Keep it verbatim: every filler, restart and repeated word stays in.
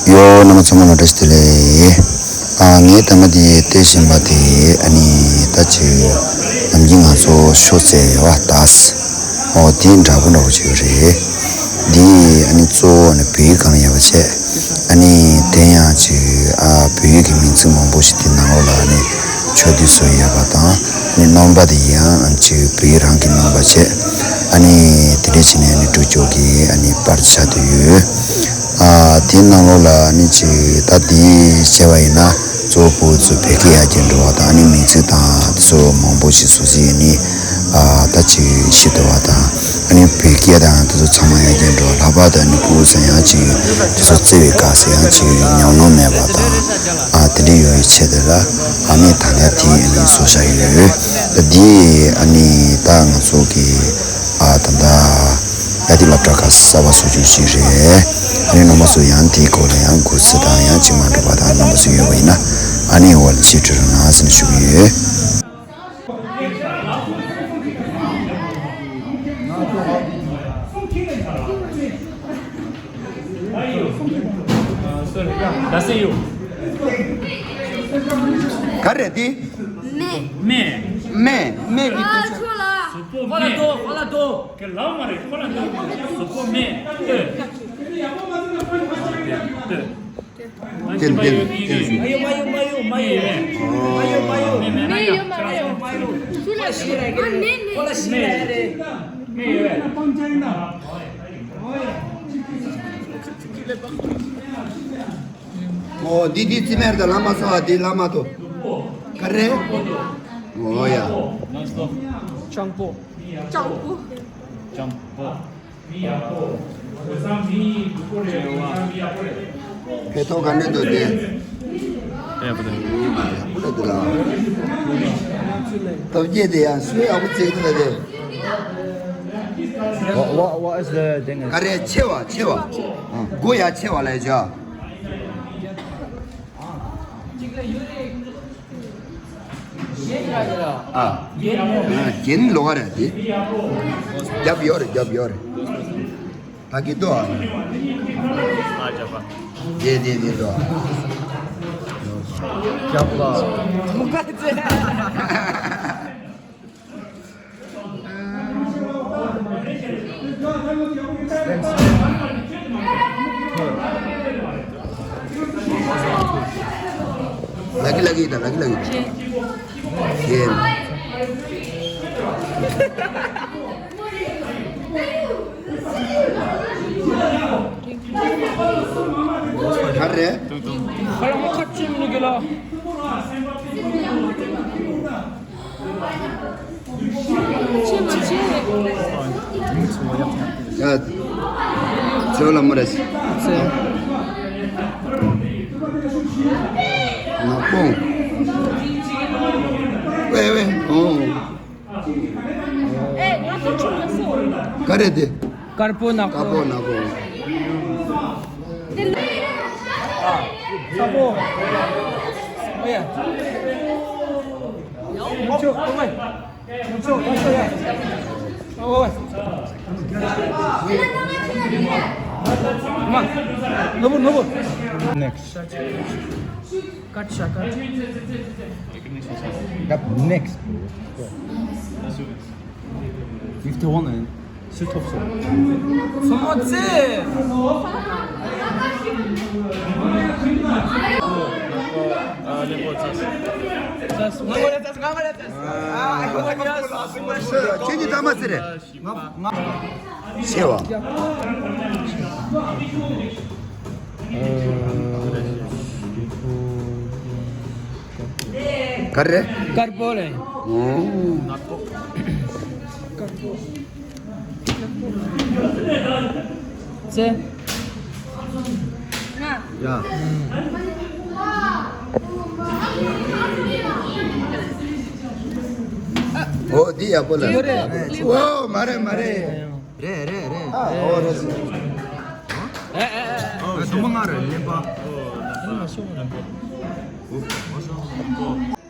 ཡོ། རྣམ་པ་ཚང་མ་ལ་བཀྲ་ཤིས་བདེ་ལེགས། ཨ། ངས་ད་ལྟ་འདི་བལྟས་བཞིན་པ་དེ་ཨ་ནི་ད་ཅིག་ནམ་རྒྱུན་ང་ཚོ་ཤོ་རྩེད་ཡོད་པ་ད། ཨོ་དེ་འདྲ་པོ་འདྲ་པོ་ཅིག་རེད། འདི་ཨ་ནི་གཙོ་བོ་ནི་བོད་ཡིག་སྒང་ལ་ཡོད་པ་བྱས། ཨ་ནི་དེ་ཡང་ཅིག་ཨ་བོད་ཡིག་གི་མིང་ཚིག་མང་པོ་ཞིག་དེ་ནང་ལོགས་ལ་ཨ་ནི་ཆོས་དུས་སུ་ཡོད་པ་དང་། ཨ་ནི་རྣམ་པ་དེ་ཡང་ཅིག་བོད་ཡིག་རང་གི་རྣམ་པ་བྱས། ཨ་ནི་དེ་འདྲ་བྱས་ནས་ཨ་ནི་འབྲུག་ལྕོག་གི་ཨ་ནི་པར་ཆ་དེ་ཡོད། ཨ་དེའི་ནང་ལོགས་ལ་ཨ་ནི་ཅིག་ད་དེ་བྱས་པ་ཡིན་ན་གཙོ་བོ་བོད་ཚོ་བོད་སྐད་ཡར་རྒྱས་འགྲོ་བ་དང་། ཨ་ནི་མིང་ཚིག་དང་དེ་ཚོ་མང་པོ་ཞིག་སོ་སོའི་ཨ་ནི་ཨ་ད་ཅིག་ཤེས་ཐུབ་པ་དང་། ཨ་ནི་བོད་སྐད་དང་དེ་ཚོ་ཚང་མ་ཡར་རྒྱས་འགྲོ་བ། ལྷག་པར་དུ་ཨ་ནི་བོད་ཚོ་ཡང་ཅིག་དེ་ཚོ་བརྩེ་བའི་སྐབས་སུ་ཡང་ཅིག་ཉམས་མྱོང་མེད་པ་དང་། ཨ་དེ་འདྲ་ཡོང་བའི་ཆེད་དུ་ལ་ཨ་ནི་ད་ལྟ་དེ་ཨ་ནི་བཟོ་བཞག་ཡོད། ད་དེ་ཨ་ནི་ད་ང་ཚོ་གི་ཨ་ད་ལྟ་ཡ་དེ་སློབ་གྲྭ་ཁག་གསར་པ་བཟོ་རྒྱུ་ཞིག་རེད། ཨ་ནི་རྣམ་པ་ཚོ་ཡང་དེའི་སྐོར་ལ་ཡང་དགོས་ཚུལ་དང་ཡང་ཅིག་མ་འགྲོ་བ་དང་རྣམ་པ་ཚོ་ཡོད་པ་ཡིན་ན་ཨ་ནི་འོག་ལ་འཁྱེར་འགྲོ་རོགས་གནང་ཟེར་ནས་ཞུ་གི་ཡོད། ག་རེ་རེད་འདི། སྨན། སྨན། སྨན། སྨན་གྱི་ཨ་ཁོ་ལ། གཟུགས་པོ་སྨན། ཁོ་ལ་དོ། ཁོ་ལ་དོ། གི་ལག་མ་རེད། ཁོ་ལ་དོ། གཟུགས་པོ་སྨན། ལྟོས། ལྟོས། ཏན་ཏན་ཏན་ཏན། མ་ཡོ་མ་ཡོ་མ་ཡོ་མ་ཡོ། མ་ཡོ་མ་ཡོ། མེ་མེ་ན་ཡོ། མ་ཡོ་མ་ཡོ། སུ་ལ་ཤི་ར་གི་རེད། ཁོ་ལ་ཤི་ར་གི་རེད། མེ་ཡོད། ཨོ་འདི་འདི་རྩིས་མེད་དང་བླ་མ་ཚོ། འདི་བླ་མ་དོ། ག་རེ། ཨོ་ཡ། ལྕང་པོ། ལྕང་པོ། ལྕང་པོ། ཕེ་ཐོ་ག་འདྲ་འདུག་དེ། ཡག་པོ་འདུག་ཡག་པོ་འདུག་ལ། སྟོབས་རྒྱས་དེ་ཡང་སུས་ཡག་པོ་བརྩེགས་འདུག་ལ་དེ། What, what, what is the thing? ག་རེ་ཆེ་བ་ཆེ་བ། ཨ། སྒོ་ཡ་ཆེ་བ་ལ་ཡ་ཅག་ཨ། རྒྱན་ལོགས་ཀ་རེད་དེ། རྒྱབ་ཡོད་རེད། རྒྱབ་ཡོད་རེད། ད་གི་དོ། ཨ། རྒྱབ་པ། དེ་དེ་དེ་དོ། རྒྱབ་པ། ལ་གི་ལ་གི་ད། ལ་གི་ལ་གི་ད། ཡེ། ག་རེ། ཁ་ལ་ཁ་ཆེ་མི་གི་ལ། ཆེ་མ་ཆེ། ཡ། ཚེ་བ་ལ་མ་རེད། ཚེ། ནག་པོ། ཝེ་ཝེ། ཨོ། ཨེ། ང་ཚོ་ཆུང་མ་སོང་། ག་རེ་དེ། དཀར་པོ་ནག་པོ། དཀར་པོ་ནག་པོ། ས་པོ། ཨེ། ཡ། ཆུ། ཨོ་ཝེ། ཆུ། ཨོ་ཝེ། ཨོ་ཝེ། མ། ནོར་བུ། ནོར་བུ། Next. Cut, shot, cut. That next. If they want to, sit up so. Someone say. ཁྱེད་ཀྱིས་ད་མ་ཟེར། ང་ང་ཆེ་བ། ག་རེ། དཀར་པོ་རེད། ཨོ། ཙེ། ཡ། ཨོ་འདི་ཡག་པོ་ལ། ཡོད་རེད། ཨོ་མ་རེད་མ་རེད། རེད་རེད་རེད། ཨ་ཨོ་རེད། ཨེ་ཨེ་ཨེ། ཨོ་དུ་མ་ང་རེད་ལེན་པ། ཨོ་ཨོ་ཨོ།